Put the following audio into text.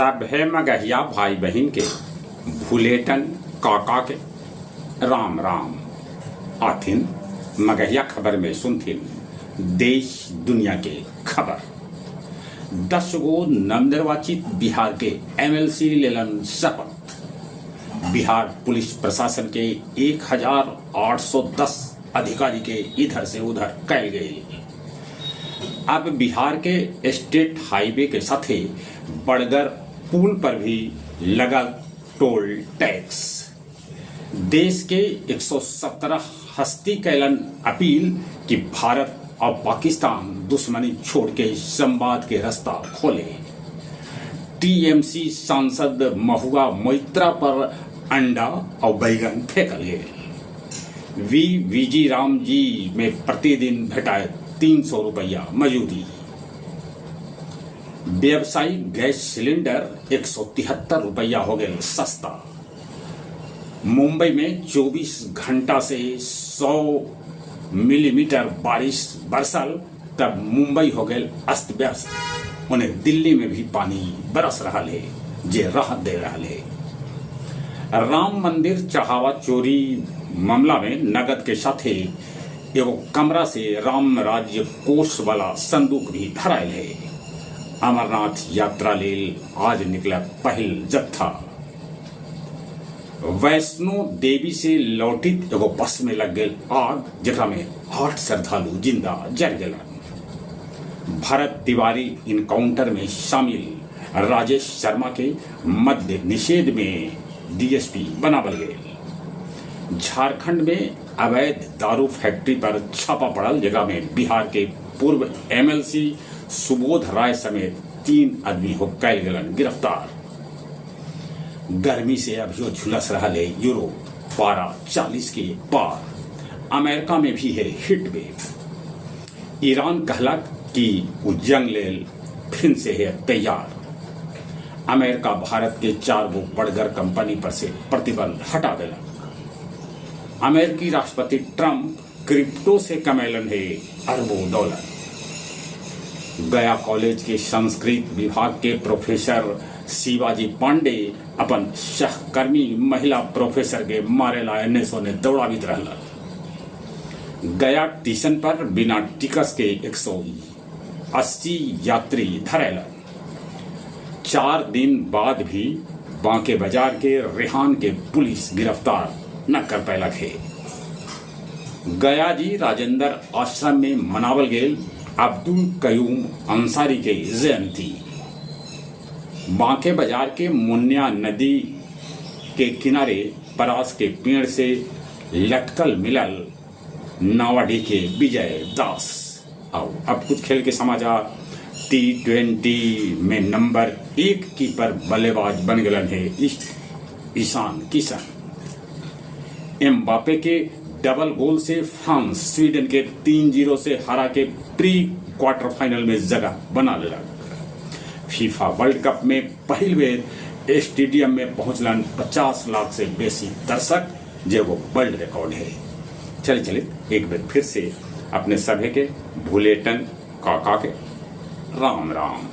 सभे मगहिया भाई बहिन के भुलेटन काका के राम राम। आथिन मगहिया खबर में सुनथिन देश दुनिया के खबर। 10 गो नवनिर्वाचित बिहार के एमएलसी लेलन शपथ। बिहार पुलिस प्रशासन के 1810 अधिकारी के इधर से उधर कैल गेल। अब बिहार के स्टेट हाईवे के साथे बड़गर पुल पर भी लगल टोल टैक्स। देश के 117 हस्ती कैलन अपील कि भारत और पाकिस्तान दुश्मनी छोड़ के संवाद के रास्ता खोले। टीएमसी सांसद महुआ मोइत्रा पर अंडा और बैगन फेंकल गेल। वी वीजी राम जी में प्रतिदिन भेटाए 300 रुपया मजूरी। व्यावसायिक गैस सिलेंडर 173 रुपया हो गए सस्ता। मुंबई में 24 घंटा से 100 मिलीमीटर बारिश बरसल, तब मुंबई हो गए अस्त व्यस्त। उन्हें दिल्ली में भी पानी बरस रहा है, जे राहत दे रहा है। राम मंदिर चढ़ावा चोरी मामला में नगद के साथे एगो कमरा से राम राज्य कोष वाला संदूक भी धरायल है। अमरनाथ यात्रा लेल आज निकला पहिल जत्था। वैष्णो देवी से लौटित एगो बस में लग गेल आग, जेकरा में 8 श्रद्धालु जिंदा जर गेलन। भरत तिवारी इनकाउंटर में शामिल राजेश शर्मा के मद्य निषेध में डीएसपी बनावल गेल। झारखंड में अवैध दारू फैक्ट्री पर छापा पड़ल, जेकरा में बिहार के पूर्व एमएलसी सुबोध राय समेत 3 आदमी हो कैल गेलन गिरफ्तार। गर्मी से अभियो झुलस रहा है यूरोप, पारा 40 के पार। अमेरिका में भी है हीट वेव। ईरान कहलक कि वो जंग लेल फिर से है तैयार। अमेरिका भारत के 4 गो बड़गर कंपनी पर से प्रतिबंध हटा देलक। अमेरिकी राष्ट्रपति ट्रंप क्रिप्टो से कमैलन है अरबों डॉलर। गया कॉलेज के संस्कृत विभाग के प्रोफेसर शिवाजी पांडे अपन सहकर्मी महिला प्रोफेसर के मारेला एने सोने दौड़ावित रहलन। गया स्टेशन पर बिना टिकट के 180 यात्री धरेलन। 4 दिन बाद भी बांके बाजार के रेहान के पुलिस गिरफ्तार न कर पैलक है। गया जी राजेंद्र आश्रम में मनावल गेल अब्दुल कयूम अंसारी के जयंती। बांके बाजार के मुन्या नदी के किनारे परास के पेड़ से लटकल मिलल नावाडी के विजय दास। आओ अब कुछ खेल के समाचार। टी20 में नंबर 1 कीपर बल्लेबाज बन गलन है ईशान किशन। एम्बापे के डबल गोल से फ्रांस स्वीडन के 3-0 से हरा के प्री क्वार्टर फाइनल में जगह बना लेलक। फीफा वर्ल्ड कप में पहिल बेर स्टेडियम में पहुंचलन 50 लाख से बेसी दर्शक, जे वो वर्ल्ड रिकॉर्ड है। चले चले एक बार फिर से अपने सभे के भुलेटन काका के राम राम।